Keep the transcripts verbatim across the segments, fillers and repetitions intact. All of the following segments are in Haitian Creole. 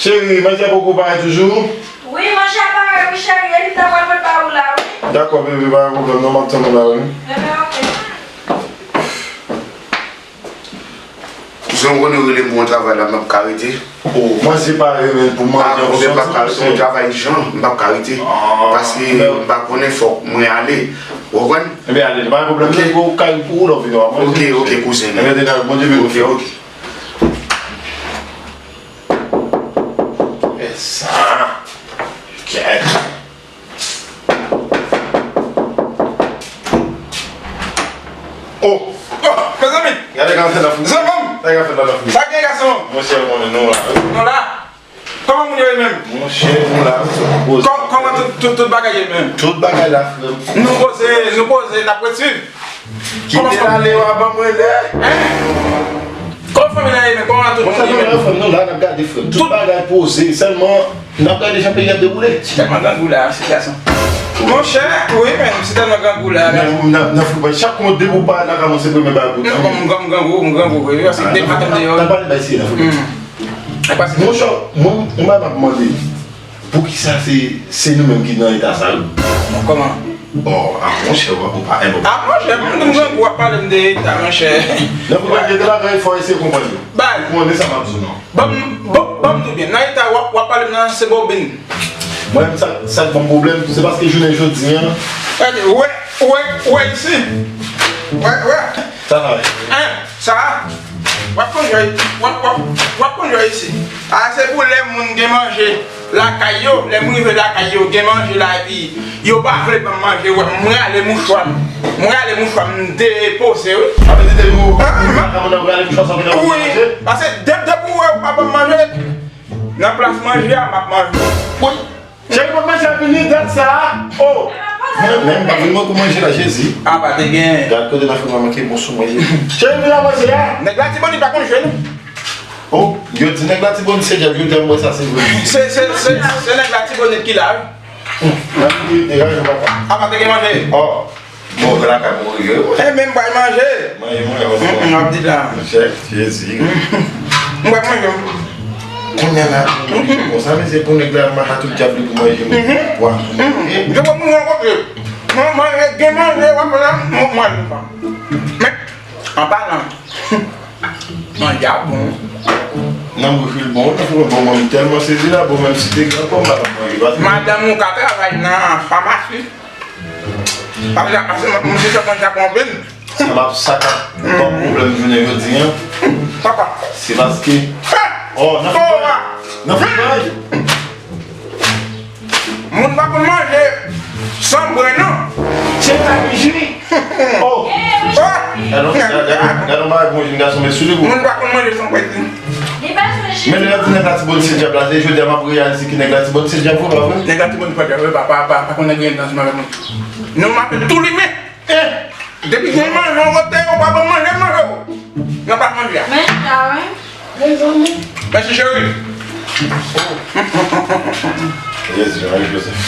Cheri, manje a poko pare toujou? Wi, manje a pare, wi, cheri. Epi m ta pral prepare w la, wi. Dakò, bebe, pa gen pwoblèm, non, m ap tann ou la, wi. Bebe, oke. Kouzen, ou konnen w rele m pou yon travay la, m p ap ka rete. O, manje pare, men, pou manje an fonksyon ti. M p ap ka rete, yon travay ijan, m p ap ka rete. Paske m pa konnen, fòk mwen ale. Ou konprann? Ebyen, ale, pa gen pwoblèm, non, ou kay pou ou lè w vini, w ap manje. Oke, oke, kouzen. Ebyen, te kay, Bondye beni w, frè. Oke, oke. E sa. Kèt. Oh! Oh, mezanmi! Gade ka fè nan fou. Zanmi m! Gade ka fè nan fou. Sa gen gason? Monchè, ou konnen nou la. Nou la. Kòman moun yo ye menm? Monchè, nou la. Kò-, kòman tout, tout, tout bagay ye menm? Tout bagay la, frè m. Nou poze, nou poze, n ap ret swiv. Kite l ale, w a ban mwen lè. Hein? Kòman fanmi nan ye menm? Kòman tout moun ye menm? Monchè, nou la, frè m, nou la, n ap gade, frè m. Tout bagay poze, sèlman n ap gade jan peyi ap dewoule. Se tèlman grangou la, se gason. Monchè, wi, men se tèlman grangou la. Men, nan, nan fou, chak moun depi w pa la, kòmanse premye bagay pou nou. Kòm, kòm grangou, m grangou, wi, se de maten deyò. N ap pale bay siye nan fou. Monchè, mwen, mwen m ap mande. Poukisa se, se nou menm ki nan eta sa yo? Bon, kòman? Bon, a monchè, w, ou pa enbo. A monchè, m, m grangou, w ap pale m de eta, monchè. Nan pou mwen, gen de bagay fò eseye konprann yo. Ou konnen sa m ap di w, non? Ban m, ban, ban m di w byen. Nan eta w ap, w ap pale m nan se bobin. Mwen menm, sa, sa k ban m pwoblèm, se paske jounen jodi a. Gade, wè, wè, wè isi. Wè, wè. Sa sa ye? Hein, sa a? W ap konn jwe, w ap, w ap, w ap konn jwe isi. A, se pou lè moun gen manje lakay yo, lè m rive lakay yo, gen manje la, epi yo pa vle ban m manje, wè, m rale mouchwa m. M rale mouchwa m, m depoze, wi. Sa vle di depi ou, ou pa ka ban nan rale mouchwa sa ou gen nan manje? Wi, paske de-, depi ou wè ou pa ban m manje, nan plas manje a, m ap manje w. Wi. Cheri, pot manje a vini, dat sa a. Oh! Men, men, m pa vin mwen pou manje la, Jezi. A, pa te gen. Gad kote nan fè mwen manke bon sou mwen, Jezi. Cheri, vin la manje a. Nèg Latibonit pa konn jwe, non. Oh, yo di nèg Latibonit se dyab, yo di m wè sa, se vre. Se, se, se, se nèg Latibonit ki la, wi. Nan ki degaje papa. A, pa te gen manje. Oh. Bon, vè lakay mwen rive, wi. E men m pral manje. Manje, manje, manje. M ap di la. Chèf, Jezi. M pral manje. Kounye a la, konsa, men se pou nèg la mache tout dyab li pou manje, mwen. Wa. Mwen, mwen, mwen, mwen, gen manje, w ap la, mwen, mwen, mwen. Men, an palan, manje a bon. Nan bouch li bon, nan fò bon, mwen, m tèlman sezi la, bon, menm si te gen ankò, m pa t ap manje, paske madanm ou ka travay nan famasi. Paske, paske mwen, mwen se sèlman Japon vin. Sa k ap, sa k ap ban pwoblèm jounen jodi a. Papa. Se paske. Oh, nan fè. Nan fè. Moun pa konn manje san bwè, non. Se pa bouji. Oh. Oh. Gade, gade, gade, gade, yon bagay pou yon jèn gason met sou li, bro. Moun pa konn manje san bwè. Men lè yo di nèg Latibonit se dyab la, se jodi a m ap reyalize ke nèg Latibonit se dyab vre, pa vre? Nèg Latibonit pa dyab vre, pa, pa, pa, pa konn nèg gen nan manje. Nou maten tou limen. Eh! Depi gen manje yon kote, ou pa ban manje, manje ou. Nan pa manje a. Men sa, wi. Mezanmi. Mèsi, cheri. Jezi, Mari Joseph.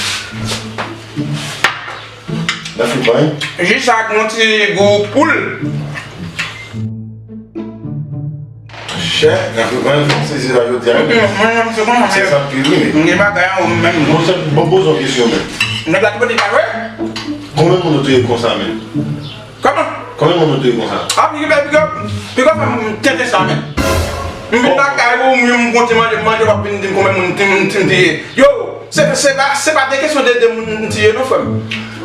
Nan fè pa, wi. Jis ak yon ti gou poul. Chè, nan fè pa, m sezi la jodi a, wi. Mwen, mwen, se konsa, se sa ki ri, wi. M gen bagay an ou menm. Mwen, se, bon, poze yon kesyon, men. Nèg la te pote pa vre? Konbyen moun ou touye konsa, men? Kòman? Konbyen moun ou touye konsa? A, piga, piga, piga fè m tenten sa, men. M vin lakay ou, m, m konte manje, manje, w ap vin di m konbyen moun m, m, m touye. Yo, se, se pa, se pa de kesyon de, de moun m touye, non, frè m.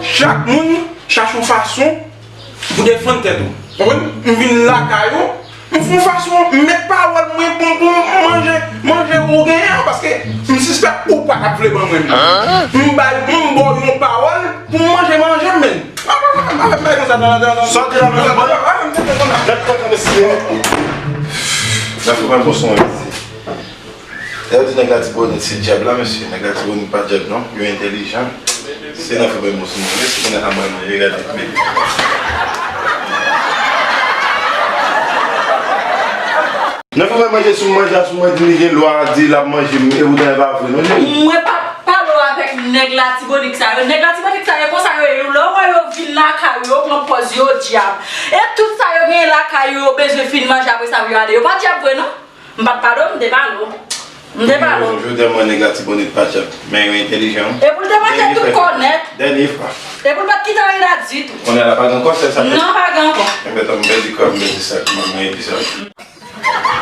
Chak moun chache yon fason pou defann tèt ou. Konprann? M vin lakay ou, m fè yon fason, m met pawòl mwen pou, pou manje, manje ou genyen an, paske m sispèk ou pa t ap vle ban mwen li. M bay, m ba w yon pawòl pou m manje manje m, men. Sòti la, mwen, mwen. Gad kòman mesye. Nan fè mwen bon son, mesye. Lè yo di nèg Latibonit se dyab la, mesye, nèg Latibonit pa dyab non, yo entèlijan. Se nan fè mwen bon son, mesye, konnen a mwen, mwen, regade, men. Nan fè mwen manje sou manje a, sou mwen di li gen lwa di l ap manje m, e poutan e pa vre non, cheri. Mwen pa pale w avèk nèg Latibonit sa yo. Nèg Latibonit sa yo konsa yo ye, lè w wè yo vin lakay ou, yo pran pòz yo dyab. E tout sa yo genyen lakay yo, yo bezwen fin manje, apre sa pou yo ale. Yo pa dyab vre non. M pa t pale w, m te pale w. M te pale w. Jodi a mwen nèg la ti bonit pa tchèp. Men yo entèlijan. E pou l te manje tout kò nèt. Dènye fwa. E pou l pa t kite anyen la ditou. Kounye a la pa gen ankò sèl sa. Non, pa gen ankò. Enben tann m pèdi kò m pèdi sa. Mwen mwen epi sa.